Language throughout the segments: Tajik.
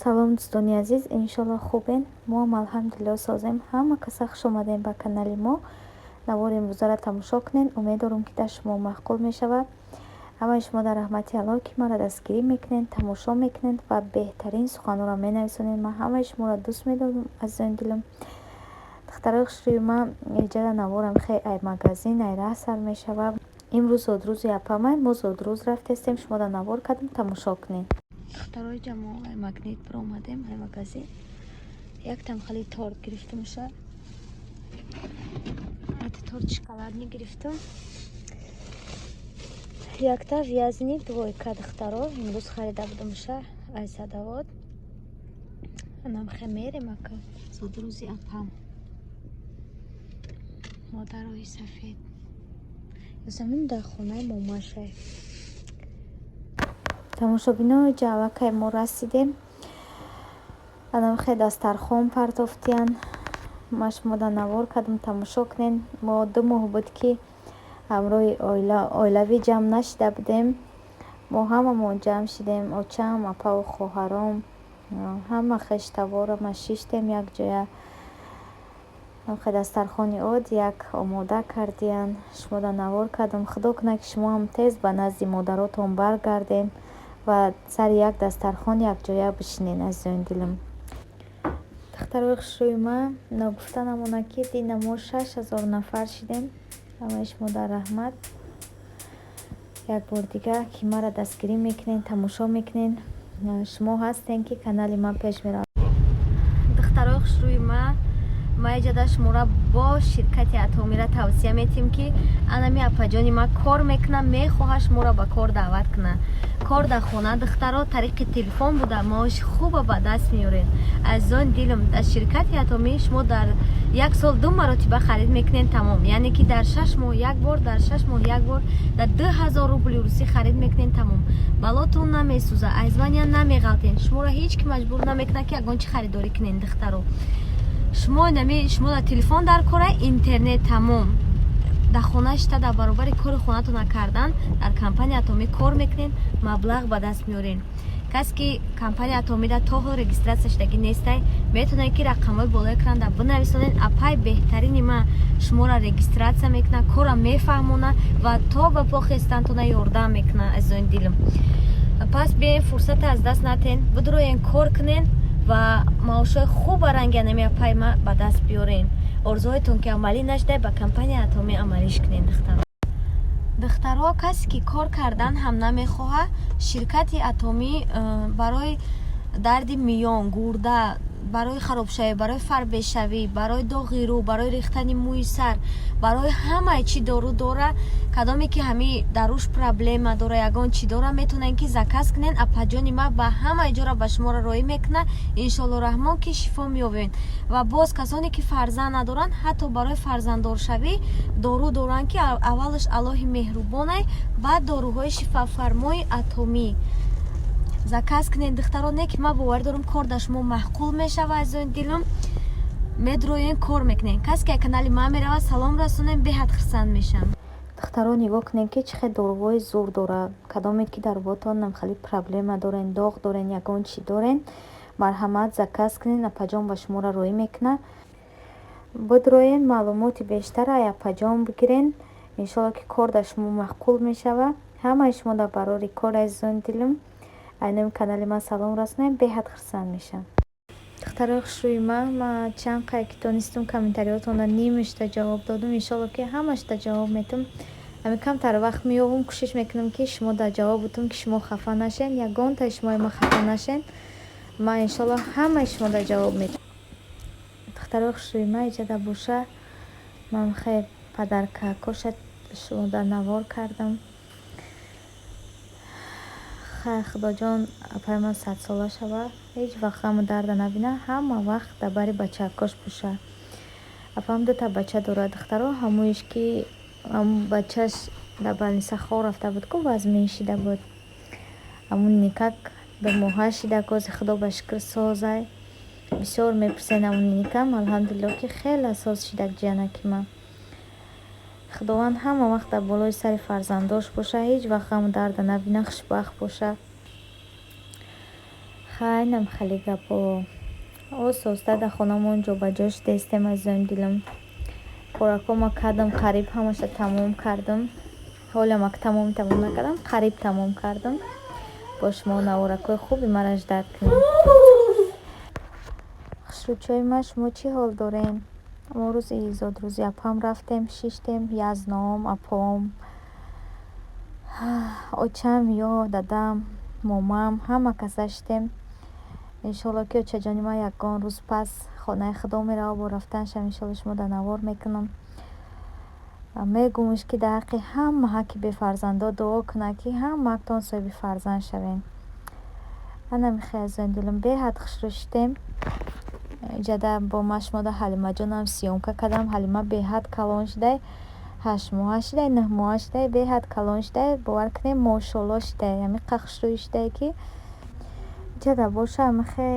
Салом, дӯстони азиз, иншолло, хубен. Моам, алҳамдулилло, созем. Ҳама каса хуш омадем ба канали мо. Навори имрӯзаро тамошо кунед, умед дорам, ки дар шумо маъқул мешавад. Ҳамаи шумо дар раҳмати Аллоҳ, ки маро дастгирӣ мекунед, тамошо мекунед ва беҳтарин суханҳоро менависонед. Ман ҳамаи шуморо дӯст медорам, азизони дилам. Духтарои хушрӯи ман, иҷада наворам хе ай магазин, ай раҳ сар мешавад. Имрӯз зодрӯзи апамай, мо зодрӯз рафтестем, шумо дар навор кардем, тамошо кунед. Духтарои ҷамо, ай Магнит биромадем, ай магазин. Яктам хали торт гирифтамша. Ати торт шоколадный гирифтам. Якта вязаный двойка, духтаро, имрӯз харида будамша ай Садовод. Анам хе мерем ака. Зодрӯзи апам. Модарои сафед. Замин дар хонаи момашай. Тамошобинои ҷалакай, мо расидем. Анам хе дастархон партофтиян. Ма шумо дар навор кардам, тамошо кунед. Мо 2 моҳ буд, ки ҳамроҳи оилавӣ ҷамъ нашида будем. Мо ҳамамон ҷамъ шидем: очам, апаву хоҳаром, ҳама хештаворама шиштем якҷоя. Хе дастархони од як омода кардиян. Шумо дар навор кардам. Худо кунад, ки шумоам тез ба назди модаротон баргардем ва сари як дастархон якҷоя бишинед, азизони дилам. Духтарои хушрӯи ман, ногуфта намонад, ки дина мо 6000 нафар шидем. Ҳамаи шумо дар раҳмат. Як бор дигар, ки маро дастгирӣ мекунед, тамошо мекунед. Шумо ҳастем, ки канали ман пеш меравад. Духтарои хушрӯи ман, ма иҷода шуморо бо ширкати Атомира тавсия метиҳем, ки анами апаҷони ман кор мекунад, мехоҳад шуморо ба кор даъват кунад. Кор дар хона, духтаро, тариқи телефон буда, маоши хуба ба даст меоред. Азизони дилам, дар ширкати Атомӣ шумо дар як сол ду маротиба харид мекунед, тамом. Яъне ки дар 6 моҳ як бор, дар 6 моҳ як бор дар 2000 рубли русӣ харид мекунед, тамом. Балотон намесӯза, айзвания намеғалтен, шуморо ҳеҷ ки маҷбур намекунад, ки ягон чи харидорӣ кунед. Духтаро, шумо нами шумо дар телефон дар кора, интернет, тамом. Дар хона шита, дар баробари кори хонатона кардан, дар компания Атомӣ кор мекунед, маблағ ба даст меоред. Касе ки компания Атомида то ҳол регистрация шудагӣ нестай, метавонед, ки рақамҳои болои экран бинависонед. Апай беҳтарини ман шуморо регистрация мекунад, кора мефаҳмонад ва то ба по хестантона ёрдам мекунад. Азизони дилам, пас биёен, фурсата аз даст натен, бидроен, кор кунен ва маошҳои хуба ранги анами апай ма ба даст биёрен. Орзуҳоятон ки амалӣ нашуда, ба компания Атомӣ амалиш кунен, духтаро. Духтарҳо, касе ки кор кардан ҳам намехоҳад, ширкати Атомӣ барои дарди миён, гурда, барои харобшавӣ, барои фарбешавӣ, барои доғи рӯ, барои рехтани мӯи сар, барои ҳамаи чӣ дору дора. Кадоме ки ҳами дар рӯш проблема дора, ягон чӣ дора, метавонед, ки заказ кунед. Апаҷони ма ба ҳамаи ҷора ба шуморо роҳӣ мекунад. Иншолло раҳмон, ки шифо меёбед. Ва боз касоне ки фарзанд надоранд, ҳатто барои фарзанддоршавӣ дору доранд, ки аввалаш Аллоҳи меҳрубонай, баъд доруҳои шифофармои Атомӣ. Заказ кунед, духтаро. Не ки ман боварӣ дорам, кор дар шумо маъқул мешава. Азизони дилам, медроен, кор мекунем. Касе ки канали ман меравад, салом расонем, беҳад хурсанд мешавам. Духтаро, нигоҳ кунед, ки чӣ хел доруҳои зур дорад. Кадоме ки дар рӯботон хеле проблема дорен, доғ дорен, ягон чӣ дорен, марҳамат, заказ кунед. Апаҷон ба шуморо роҳӣ мекунад. Бидроен, маълумоти бештар ай апаҷон бигирен. Иншолло, ки кор дар шумо маъқул мешавад. Ҳамаи шумо дар барори кор, азизони дилам. Ай номи канали ман салом расонем, беҳад хурсанд мешавам. Духтарои хушрӯи ман, ман чанд қадр ки тонистум, комментариҳотонро нимашта ҷавоб додум. Иншолло, ки ҳамашта ҷавоб метум. Ҳамин камтар вақт меёбум, кӯшиш мекунам, ки шумо дар ҷавоб бутум, ки шумо хафа нашен, ягонтаи шумои ма хафа нашен. Ман, иншолло, ҳамаи шумо дар ҷавоб метум. Духтарои хушрӯи ман, иҷода боша, ман хе подаркакоша шумо дар навор кардам. Хай, Худоҷон, апаи ман садсола шава, ҳеҷ вақт ғаму дарда набина, ҳама вақт дар бари бачаакош боша. Апаам дута бача дорад, духтаро. Ҳамоиш ки бачаш дар больница хор рафта буд ку, вазмин шида буд. Ҳамун никак 2 моҳа шида, кози Худо ба шукр, созай. Бисёр мепурсед ҳамун никам, алҳамдулилло, ки хеле соз шидак ҷанаки ман. Худованд ҳама вақт дар болои сари фарзандош боша, ҳеҷ вақт ғаму дарда набина, хушбахт боша. Хайнам хеле гапо. Оҳиста дар хонамон ҷобаҷо шудаистем, азизони дилам. Коракома кардам, қариб ҳамаша тамом кардам. Ҳолам ак тамом тамом накардам, қариб тамом кардам. Бо шумо наворакҳои хуби мара ждать кунед. Хушрӯчиҳои ман, шумо чӣ ҳол дорен? Мо рӯзи зодрӯзи апам рафтем, шиштем, язном, апом, очам, ё дадам, момам, ҳама каса шиштем. Иншоалло, ки очаҷони ман ягон рӯз пас хонаи худо мерава, бо рафтанашам иншоалло шумо дар навор мекунам. Мегӯмш, ки дар ҳаққи ҳама ҳаққи бефарзандо дуо кунад, ки ҳамаатон соҳиби фарзанд шавем. Ана михел, азизони дилам, беҳад хушрӯ шиштем. Иҷада бо ман шумода Ҳалимаҷонам съёмка кардам. Ҳалима беҳад калон шудай, 8 моҳа шудай, 9 моҳа шудай, беҳад калон шудай. Бовар кунед, мошолло шудай, ҳамиқа хушрӯй шудай, ки иҷада боша, ҳамихе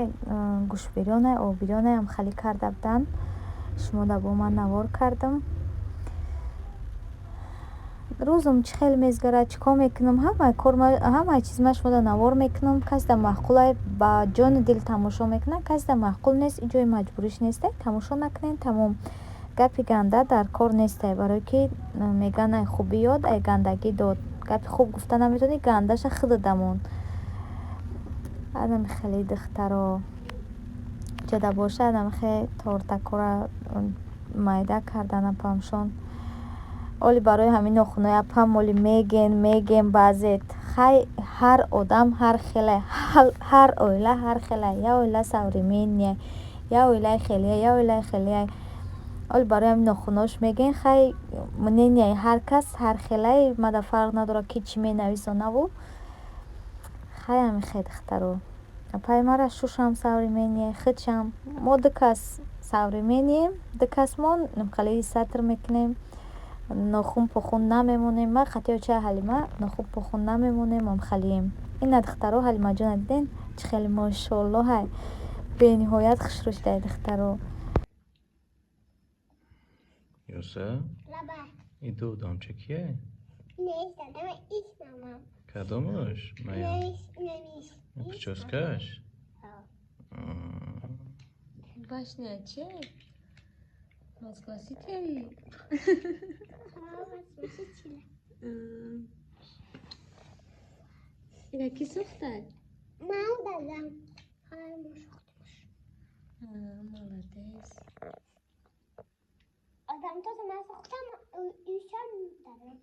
гӯштбирёнай, оббирёнай ҳамхелӣ карда буданд. Шумода бо ман навор кардам. Рӯзум чӣ хел мезгарад, чӣ кор мекунам, ҳамаи кор, ҳамаи чиз ман шумода навор мекунам. Касе маъқулай, ба ҷону дил тамошо мекунад, касе маъқул нест, ин ҷои маҷбуриш нестай, тамошо накунед, тамом. Гапи ганда дар кор нестай, барое ки мегӯянд: ай хубӣ ёд, ай гандагӣ дод. Гапи хуб гуфта наметавонӣ, гандаша худат дамон. Анами хеле, духтаро, ҷода боша, анамихе тортакҳоро майда кардан апамшон. Оли барои ҳамин нохунҳои апам оли меген, мегем баъзет. Хай, ҳар одам ҳар хелай, ҳар оила ҳар хелай. Як оила современный, як оилаи хелия, як оилаи хелия. Оли барои ҳамин нохунҳош мегӯен. Хай, мненияи ҳар кас ҳар хелай, мада фарқ надорад, ки чӣ менависонаву. Хай, ҳамин духтаро. Апаи мара шушам современный, худшам. Мо ду кас современныем, ду касмон хеле сатр мекунем, нохун похун намемонем. Ман қатъи очаи Ҳалима нохун похун намемонем, амхалием. Ина, духтаро, Ҳалимаҷона диден, чӣ хеле мошоаллоҳ, бениҳоят хушрӯ шудай, духтаро. Юса? И ду одамча кие? Кадомаш? Мая? Прическаш? Башня че? Москва Сити? Москва-Сити. Ина ки сохтад? Ман дадам. Ҳай, мо сохтимаш. Молодец. Одам тоже ман сохтам, ишам дадам.